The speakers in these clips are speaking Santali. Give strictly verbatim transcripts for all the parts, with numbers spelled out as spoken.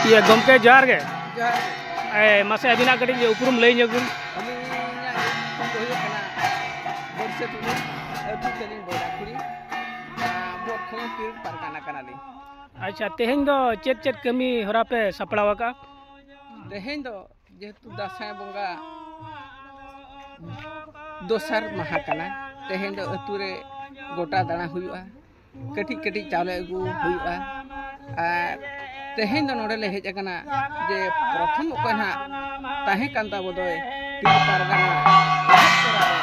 ᱤᱭᱟᱹ ᱜᱚᱢᱠᱮ, ᱡᱚᱦᱟᱨ ᱜᱮ᱾ ᱡᱚᱦᱟᱨ ᱜᱮ᱾ ᱮ, ᱢᱟᱥᱮ ᱟᱹᱵᱤᱱᱟᱜ ᱠᱟᱹᱴᱤᱡ ᱩᱯᱨᱩᱢ ᱞᱟᱹᱭ ᱧᱚᱜ ᱵᱤᱱ᱾ ᱟᱹᱞᱤᱧᱟᱜ ᱧᱩᱛᱩᱢ ᱫᱚ ᱦᱩᱭᱩᱜ ᱠᱟᱱᱟ ᱵᱚᱨᱥᱮ ᱴᱩᱰᱩ, ᱟᱹᱛᱩ ᱛᱟᱹᱞᱤᱧ ᱵᱚᱭᱞᱟᱠᱩᱲᱤ, ᱟᱨ ᱢᱚᱭᱩᱨᱵᱷᱚᱸᱡᱽ ᱯᱤᱲ ᱯᱟᱨᱜᱟᱱᱟ ᱠᱟᱱᱟᱞᱤᱧ᱾ ᱟᱪᱪᱷᱟ, ᱛᱮᱦᱮᱧ ᱫᱚ ᱪᱮᱫ ᱪᱮᱫ ᱠᱟᱹᱢᱤ ᱦᱚᱨᱟ ᱯᱮ ᱥᱟᱯᱲᱟᱣ ᱟᱠᱟᱫᱼᱟ? ᱛᱮᱦᱮᱧ ᱫᱚ ᱡᱮᱦᱮᱛᱩ ᱫᱟᱸᱥᱟᱭ ᱵᱚᱸᱜᱟ ᱫᱚᱥᱟᱨ ᱢᱟᱦᱟ ᱠᱟᱱᱟ, ᱛᱮᱦᱮᱧ ᱫᱚ ᱟᱹᱛᱩ ᱨᱮ ᱜᱚᱴᱟ ᱫᱟᱬᱟ ᱦᱩᱭᱩᱜᱼᱟ, ᱠᱟᱹᱴᱤᱡ ᱠᱟᱹᱴᱤᱡ ᱪᱟᱣᱞᱮ ᱟᱹᱜᱩ ᱦᱩᱭᱩᱜᱼᱟ᱾ ᱟᱨ ᱛᱮᱦᱮᱧ ᱫᱚ ᱱᱚᱰᱮ ᱞᱮ ᱦᱮᱡ ᱟᱠᱟᱱᱟ ᱡᱮ ᱯᱨᱚᱛᱷᱚᱢ ᱚᱠᱚᱭ ᱱᱟᱦᱟᱜ ᱛᱟᱦᱮᱸ ᱠᱟᱱ ᱛᱟᱵᱚ ᱫᱚᱭ ᱯᱤᱲ ᱯᱟᱨᱜᱟᱱᱟ ᱮᱦᱚᱵ ᱛᱚᱨᱟ ᱨᱮ,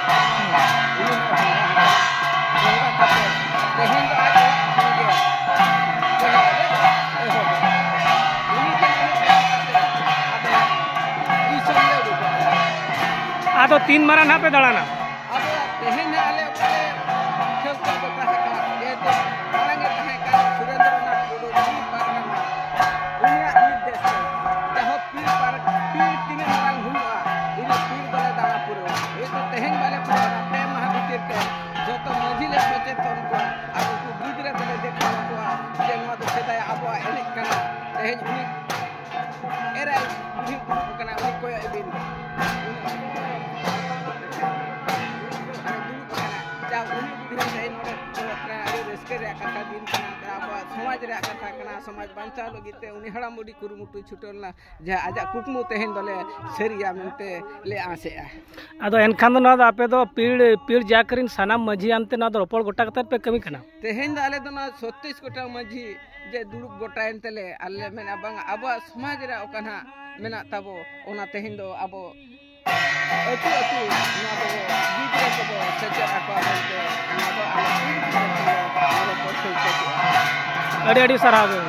ᱩᱱᱤ ᱦᱚᱸ ᱵᱚᱸᱜᱟ ᱠᱟᱛᱮ ᱛᱮᱦᱮᱧ ᱫᱚ ᱟᱡ ᱚᱲᱟᱜ ᱠᱷᱚᱱ ᱜᱮ ᱵᱚᱸᱜᱟ ᱞᱮ ᱮᱦᱚᱵᱟ᱾ ᱩᱱᱤ ᱜᱮ ᱱᱩᱱᱟᱹᱜ ᱵᱚᱸᱜᱟ ᱠᱟᱛᱮ ᱟᱵᱚ ᱫᱤᱥᱚᱢ ᱞᱮ ᱩᱰᱩᱠᱟ᱾ ᱟᱫᱚ ᱛᱤᱱ ᱢᱟᱨᱟᱝ ᱱᱟᱦᱟᱜ ᱯᱮ ᱫᱟᱬᱟᱱᱟ? ᱟᱫᱚ ᱛᱮᱦᱮᱧ ᱱᱟᱦᱟᱜ ᱟᱞᱮ ᱚᱠᱟᱨᱮ ᱴᱷᱟᱹᱣᱠᱟᱹ ᱫᱚ ᱛᱟᱦᱮᱸ ᱠᱟᱱᱟ, ᱡᱮᱦᱮᱛᱩ ᱢᱟᱲᱟᱝ ᱮ ᱛᱟᱦᱮᱸ ᱠᱟᱱ ᱥᱩᱨᱮᱱᱫᱨᱚᱱᱟᱛᱷ ᱴᱩᱰᱩ ᱯᱤᱲ ᱯᱟᱨᱜᱟᱱᱟ, ᱩᱱᱤᱭᱟᱜ ᱱᱤᱨᱫᱮᱥ ᱛᱮ ᱡᱟᱦᱳᱠ ᱯᱤᱲ ᱯᱟᱨ-, ᱯᱤᱲ ᱛᱤᱱᱟᱹᱜ ᱢᱟᱨᱟᱝ ᱦᱩᱭᱩᱜᱼᱟ, ᱤᱱᱟᱹ ᱯᱤᱲ ᱫᱚᱞᱮ ᱫᱟᱬᱟ ᱯᱩᱨᱟᱹᱣᱟ᱾ ᱦᱚᱭᱛᱳ ᱛᱮᱦᱮᱧ ᱵᱟᱞᱮ ᱯᱩᱨᱟᱹᱣᱟ, ᱯᱮ ᱢᱟᱦᱟ ᱵᱷᱤᱛᱤᱨ ᱛᱮ ᱡᱚᱛᱚ ᱢᱟᱹᱡᱷᱤ ᱞᱮ ᱥᱚᱪᱮᱛᱚᱱ ᱠᱚᱣᱟ ᱟᱨ ᱩᱱᱠᱩ ᱜᱤᱫᱽᱨᱟᱹ ᱠᱚᱞᱮ ᱫᱮᱠᱷᱟᱣ ᱟᱠᱚᱣᱟ ᱡᱮ ᱱᱚᱣᱟ ᱫᱚ ᱥᱮᱫᱟᱭ ᱟᱵᱚᱣᱟᱜ ᱮᱱᱮᱡ ᱠᱟᱱᱟ᱾ ᱛᱮᱦᱮᱧ ᱩᱱᱤ ᱮᱨᱟᱭ ᱵᱩᱰᱷᱤ ᱫᱩᱲᱩᱵ ᱟᱠᱟᱱᱟ, ᱩᱱᱤ ᱠᱚᱭᱚᱜ ᱮ ᱵᱤᱱ᱾ ᱩᱱᱤ ᱫᱩᱲᱩᱵ ᱟᱠᱟᱱᱟ᱾ ᱡᱟ ᱩᱱᱤ ᱵᱩᱰᱷᱤ ᱛᱮᱦᱮᱧ ᱱᱚᱰᱮ ᱠᱚᱭᱚᱜ ᱠᱟᱱᱟ, ᱟᱹᱰᱤ ᱨᱟᱹᱥᱠᱟᱹ ᱨᱮᱭᱟᱜ ᱠᱟᱛᱷᱟ ᱫᱤᱱ ᱠᱟᱱᱟ, ᱟᱵᱚᱣᱟᱜ ᱥᱚᱢᱟᱡᱽ ᱨᱮᱭᱟᱜ ᱠᱟᱛᱷᱟ ᱠᱟᱱᱟ, ᱥᱚᱢᱟᱡᱽ ᱵᱟᱧᱪᱟᱣ ᱞᱟᱹᱜᱤᱫ ᱛᱮ ᱩᱱᱤ ᱦᱟᱲᱟᱢ ᱵᱩᱰᱷᱤ ᱠᱩᱨᱩᱢᱩᱴᱩ ᱪᱷᱩᱴᱟᱹᱣ ᱞᱮᱱᱟ, ᱡᱟᱦᱟᱸ ᱟᱡᱟᱜ ᱠᱩᱠᱢᱩ ᱛᱮᱦᱮᱧ ᱫᱚᱞᱮ ᱥᱟᱹᱨᱤᱭᱟ ᱢᱮᱱᱛᱮ ᱞᱮ ᱟᱸᱥᱮᱜᱼᱟ᱾ ᱟᱫᱚ ᱮᱱᱠᱷᱟᱱ ᱫᱚ ᱱᱚᱣᱟ ᱫᱚ ᱟᱯᱮ ᱫᱚ ᱯᱤᱲ, ᱯᱤᱲ ᱡᱟᱠ ᱨᱤᱱ ᱥᱟᱱᱟᱢ ᱢᱟᱹᱡᱷᱤ ᱟᱱᱛᱮ ᱱᱚᱣᱟ ᱫᱚ ᱨᱚᱯᱚᱲ ᱜᱚᱴᱟ ᱠᱟᱛᱮᱫ ᱯᱮ ᱠᱟᱹᱢᱤ ᱠᱟᱱᱟ? ᱛᱮᱦᱮᱧ ᱫᱚ ᱟᱞᱮ ᱫᱚ ᱱᱚᱣᱟ ᱪᱷᱚᱛᱨᱤᱥ ᱜᱚᱴᱟᱝ ᱢᱟᱹᱡᱷᱤ ᱡᱮ ᱫᱩᱲᱩᱵ ᱜᱚᱴᱟᱭᱮᱱ ᱛᱮᱞᱮ, ᱟᱞᱮ ᱞᱮ ᱢᱮᱱᱟ ᱵᱟᱝᱟ, ᱟᱵᱚᱣᱟᱜ ᱥᱚᱢᱟᱡᱽ ᱨᱮ ᱚᱠᱟ ᱱᱟᱦᱟᱜ ᱢᱮᱱᱟᱜ ᱛᱟᱵᱚ, ᱚᱱᱟ ᱛᱮᱦᱮᱧ ᱫᱚ ᱟᱵᱚ ᱟᱹᱛᱩ ᱟᱹᱛᱩ ᱱᱚᱣᱟ ᱫᱚ ᱜᱤᱫᱽᱨᱟᱹ ᱠᱚᱵᱚ ᱥᱮᱪᱮᱫ ᱟᱠᱚᱣᱟ ᱢᱮᱱᱛᱮ ᱱᱚᱣᱟ ᱫᱚ ᱟᱞᱮ ᱯᱤᱲ ᱯᱤᱲ ᱛᱮᱞᱮ ᱱᱚᱣᱟ ᱫᱚ ᱴᱷᱟᱹᱣᱠᱟᱹ ᱠᱮᱜᱼᱟ᱾ ᱟᱹᱰᱤ ᱟᱹᱰᱤ ᱥᱟᱨᱦᱟᱣ ᱜᱮ᱾